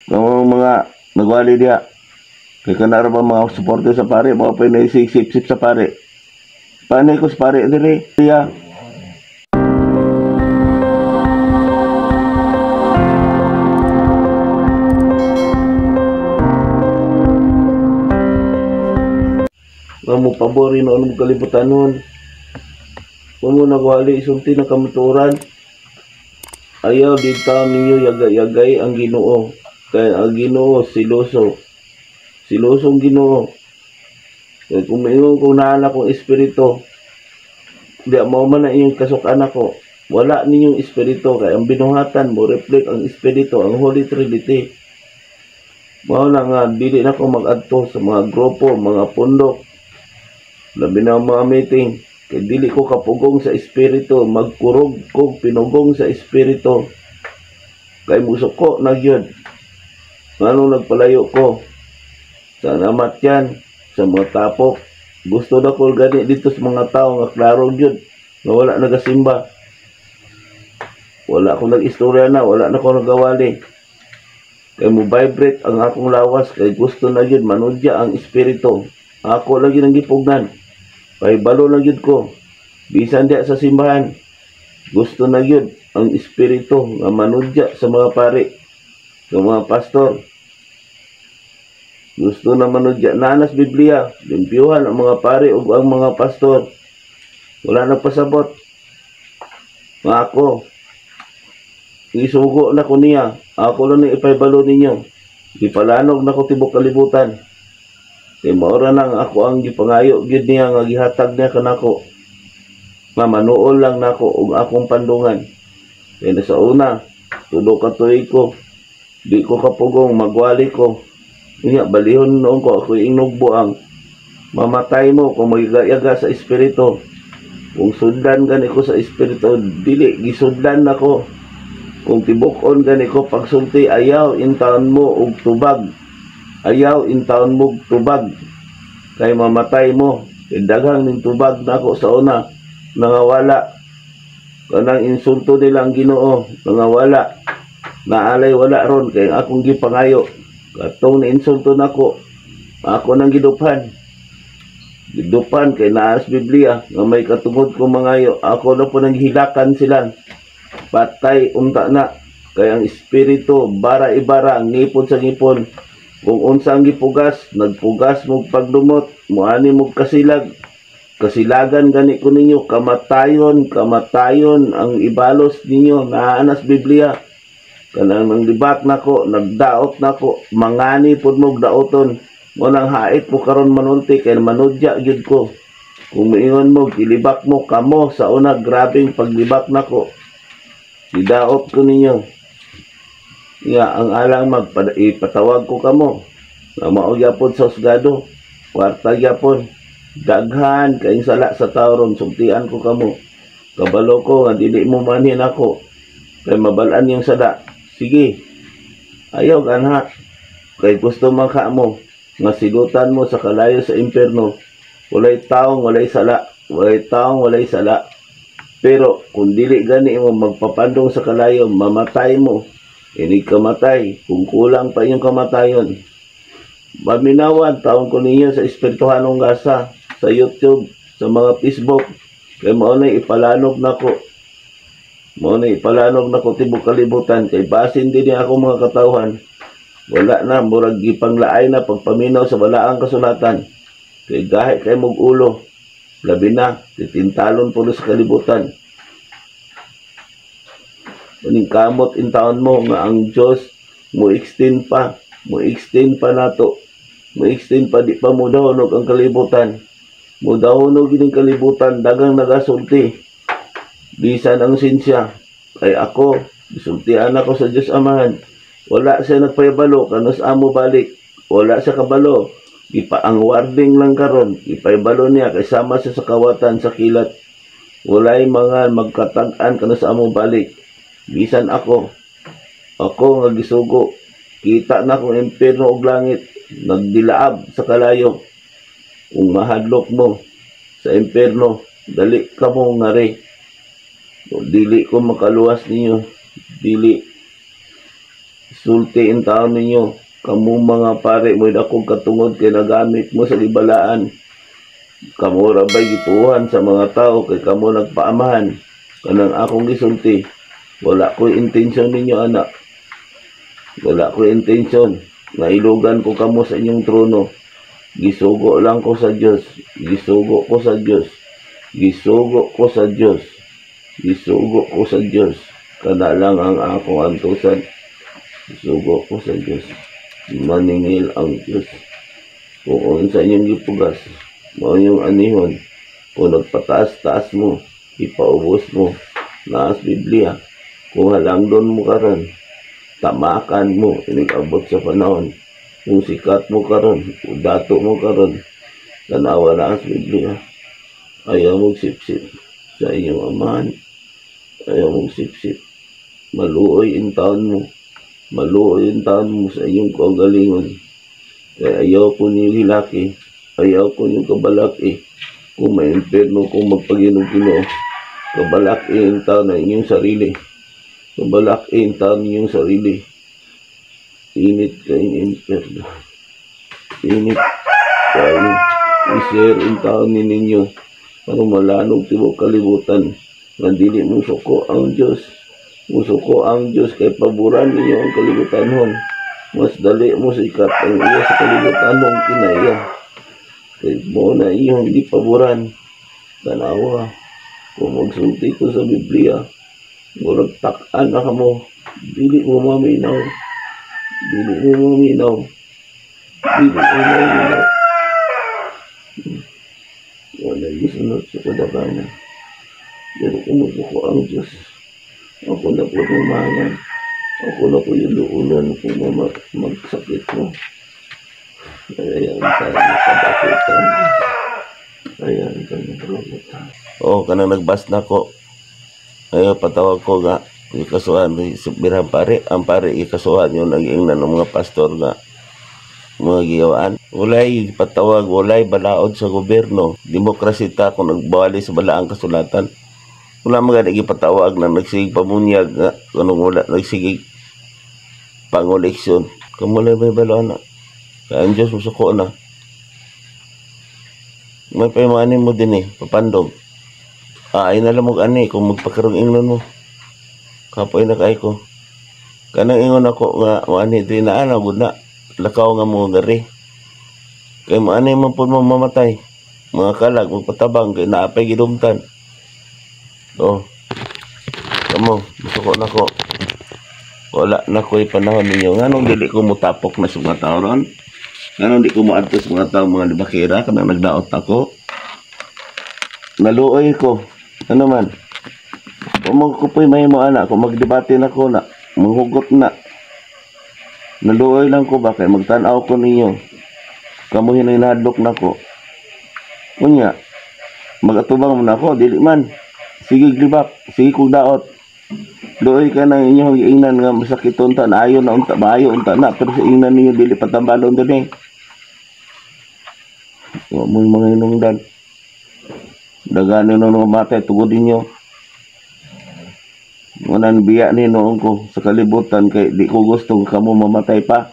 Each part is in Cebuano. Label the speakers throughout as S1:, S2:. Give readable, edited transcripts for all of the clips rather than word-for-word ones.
S1: Kamo mga nagwali diha. Kay kanara ba mga suporte sa pare, mga pinaisip-sip sa pare. Panay ko sa pare diri. Diha. Nga mo pabori noon mo kalibutan nun. Kung mo nagwali isulti ng kamaturan. Ayaw dito ninyo yaga-yagay ang Ginoo. Kaya ang Ginoo siloso. Silosong Ginoo. Kaya kung maingon kung naan akong espiritu, di mo man na inyong kasukan ako. Wala ninyong espiritu. Kaya ang binuhatan mo, reflect ang espiritu, ang Holy Trinity. Mao na nga, dili na ko mag-adto sa mga grupo, mga pundok. Labi na ang mga meeting. Kaya dili ko kapugong sa espiritu, magkurog ko pinugong sa espiritu. Kay musuko na gyud. Nganong nagpalayo ko? Sa namatyan, sa mga tapok. Gusto na ko gani dito sa mga tao nga klaro gyud nga wala nagasimba. Wala akong nag-istorya na, wala na ko nagawali. Kay mo vibrate ang akong lawas kay gusto na gyud manudya ang espiritu. Ako lagi nang gipugnan. Pahibalo na gyud ko. Bisan diya sa simbahan, gusto na gyud ang espiritu nga manudya sa mga pari, sa mga pastor. Gusto na manudya nanas Biblia, limpyuhan ang mga pari ug ang mga pastor. Wala na pasabot. Nga ako, isugo na ko niya. Ako lang ni ipahibalo ninyo. Gipalanog na ko tibok kalibutan. Kay maura nang ako ang gipangayo gyud niya nga gihatag niya kanako. Nga manuol lang nako og akong pandungan. Kay na sa una, tulo ka tuig ko. Di ko kapugong magwali ko. Unya balihon noon ko ako inugbo ang mamatay mo kung magigayaga sa espiritu. Kung sundan gani ko sa espiritu, dili gisudlan nako. Kung tibok-on gani ko pagsulti, ayaw intaon mo og tubag. Ayaw intaon mo og tubag. Kay mamatay mo. Kay daghang ning tubag nako sa una, nangawala. Kanang insulto nila ang Ginoo, nangawala. Naalay wala ron kay akong gipangayo. Katong niinsulto nako, ako nang giduphan. Gidupan kay naa sa Biblia nga may katungod ko mangayo, ako na po nang gihilakan sila. Patay unta na kay ang espiritu bara ibara ang ngipon sa ngipon. Kung unsa ang gipugas, nagpugas mo pagdumot, muani mo kasilag. Kasilagan gani ko ninyo, kamatayon, kamatayon ang ibalos ninyo, naa nas Biblia. Kanang nang libak nako, nagdaot nako, mangani pud mo daoton. Mo nang hait ko karon manulti kay manudya gyud ko. Kung moingon mo gilibak mo kamo sa una, grabeng paglibak nako. Gidaot ko ninyo. Nga ang alang ipatawag ko kamo. Nga mao gyapon sa husgado, kwarta gyapon. Daghan kayong sala sa tawron, sultian ko kamo. Kabalo ko nga dili mo manhin ako. Kay mabalaan yung sala. Sige. Ayaw ganha. Kay gusto man ka mo nga silutan mo sa kalayo sa impierno. Walay taong walay sala, walay taong walay sala. Pero kung dili gani mo magpapandong sa kalayo, mamatay mo. Inig kamatay, kung kulang pa inyong kamatayon. Maminawan, taon ko ninyo sa Espirituhanong Gasa, sa YouTube, sa mga Facebook. Kay mao na ipalanog nako. Mao na ipalanog nako tibok kalibutan. Kay basin din ako mga katawhan. Wala na, murag gipanglaay na pagpaminaw sa balaang kasulatan. Kay gahi kay mog ulo. Labi na, titintalon po sa kalibutan. Maning kamot in taon mo nga ang Diyos mo extend pa, mo extend pa nato. Mo extend pa, di pa mo dahonog ang kalibutan. Mo dahonog ining kalibutan, dagang nagasulti. Bisan ang sinsya. Kay ako, gisultian ako sa Diyos Amahan. Wala siya nagpahibalo, kanus amo balik. Wala siya kabalo. Ipa ang warding lang karon, ipahibalo niya kay sama siya sa kawatan sa kilat. Walay mga magkatag-an kanus amo balik. Bisan ako, ako nga gisugo, kita na kung impierno og langit, nagdilaab sa kalayo. Kung mahadlok mo sa impierno, dali ka mo ngari. Dili ko makaluwas ninyo, dili. Sulti in taon ninyo, kamo mga pare mo akong katungod kay nagamit mo sa gibalaan. Kamo ra bay gituohan sa mga tao kay kamo nagpaamahan. Kanang akong gisulti, wala ko'y intensyon ninyo, anak. Wala ko'y intensyon nga ilugan ko kamo sa inyong trono. Gisugo lang ko sa Dios. Gisugo ko sa Dios. Gisugo ko sa Dios. Gisugo ko sa Dios. Kana lang ang akong antusan. Gisugo ko sa Dios. Maningil ang Dios. Kung unsa inyong gipugas, mao inyong anihon. Kung nagpataas-taas mo, ipaubos mo. Naas Biblia. Kung halangdon mo karon, tamakan mo inig-abot sa panahon. Kung sikat mo karon, kung dato mo karon, tanawa na ang Biblia. Ayaw mong sipsip sa inyong amahan. Ayaw mong sipsip. Maluoy in taon mo. Maluoy in taon mo sa inyong kaugalingon. Kaya ayaw ko niyo hilaki. Ayaw ko niyo kabalaki. Kung may impyerno, kung magpaginoo-ginoo, kabalaki in taon ng inyong sarili. Kabalaki in taon inyong sarili. Init kayong impyerno. Init kayo. I-share in taon ni ninyo para malanog tibok kalibutan nga dili mo suko ang Diyos. Musuko ang Diyos kay paboran ninyo ang kalibutan hon. Mas dali mo sikat ang iya sa kalibutan hon kinaya. Kay mo na iyong gipaboran. Tanawa. Kung magsulti ko sa Biblia, murag tak-an na kamo. Dili mo maminaw. Dili mo maminaw. Dili mo maminaw. Wala gisunod sa kadakanan. Pero kung musuko ang Diyos, ako na po rumangan. Ako na po yung luunan kung magsakit mo. Ayan tayo kabakutan. Ayan tayo kabakutan. Oo, kanang nagbas na ko. Ayaw, patawag ko nga. Ikasuhan, birang pare. Ang pare, ikasuhan yun. Nag-iingnan ng mga pastor nga mga giyawaan. Walay patawag, walay balaod sa gobyerno. Demokrasi ta kung nagbawali sa balaang kasulatan. Wala mga nagipatawag na nagsigig pamunyag nga kanong wala nagsigig pangoleksyon. Kamulay may balaod na. Kaya ang Diyos musuko na. May paimanin mo din eh, papandog. Ay na lang ani kung magpakarong ingnon mo. Kapoy na kay ko. Kanang ingon ako nga maani din na ana gud na. Lakaw nga mo gari. Kay maani man pud mo mamatay. Mga kalag magpatabang kay naapay gidumtan. Oh. Kamo, musuko na ko. Wala na ko'y panahon ninyo. Nganong dili ko mutapok na sa mga tao ron? Nganong di ko moadto sa mga tao mga libakira kanang nagdaot ako? Naluoy ko. Ano man? Kung ko po'y mahimo ana, kung magdebate na ko na, manghugot na. Naluoy lang ko ba kay magtan-aw ko ninyo. Kamo hinahadlok na ko. Unya, magatubang mo na ako, dili man. Sige glibak, sige kong daot. Luoy ka ng inyong giingnan nga masakit unta na ayo na unta, maayo unta na, pero sa ingnan ninyo dili patambalon din eh. Wa mo'y mga hinungdan. Dagani na matay tugod ninyo. Ngunan biya ni noon ko sa kalibutan kay di ko gusto nga kamo mamatay pa.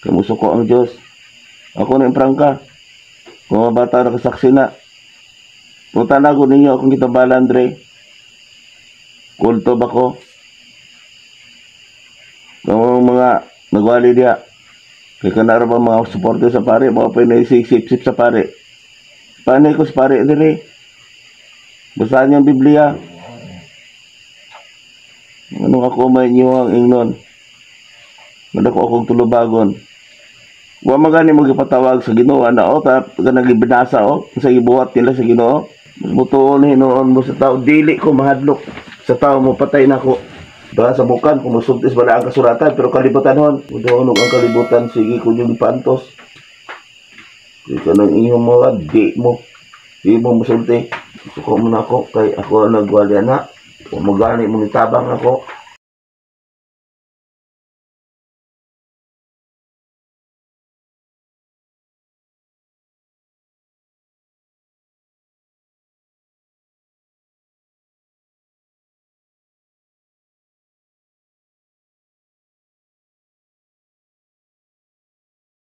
S1: Kay musuko ang Diyos. Ako na prangka. Kung mga bata nakasaksi na. Puta na ko ninyo akong kitambalan, Dre. Kulto ba ko? Kung mga nagwali diya. Kay kanara ba mga suporte sa pare, mga pa sip sa pare. Paano ko sa pare, dire? Basahan niyo ang Biblia. Anong ako may inyo ang ingnon? Madako akong tulubagon. Wa man gani mo gipatawag sa Ginoo ana o ta kanang gibinasa o sa gibuhat nila sa Ginoo. Mutuon hinuon mo sa tao, dili ko mahadlok sa tao mo patay nako. Ba sa bukan kung musultis wala ang kasuratan pero kalibutan hon. Mudonog ang kalibutan sige ko yung gipantos. Kay kanang inyong mga di mo musulti. Suko mo na ako kay ako ang nagwali na. Kung magani mo nitabang ako.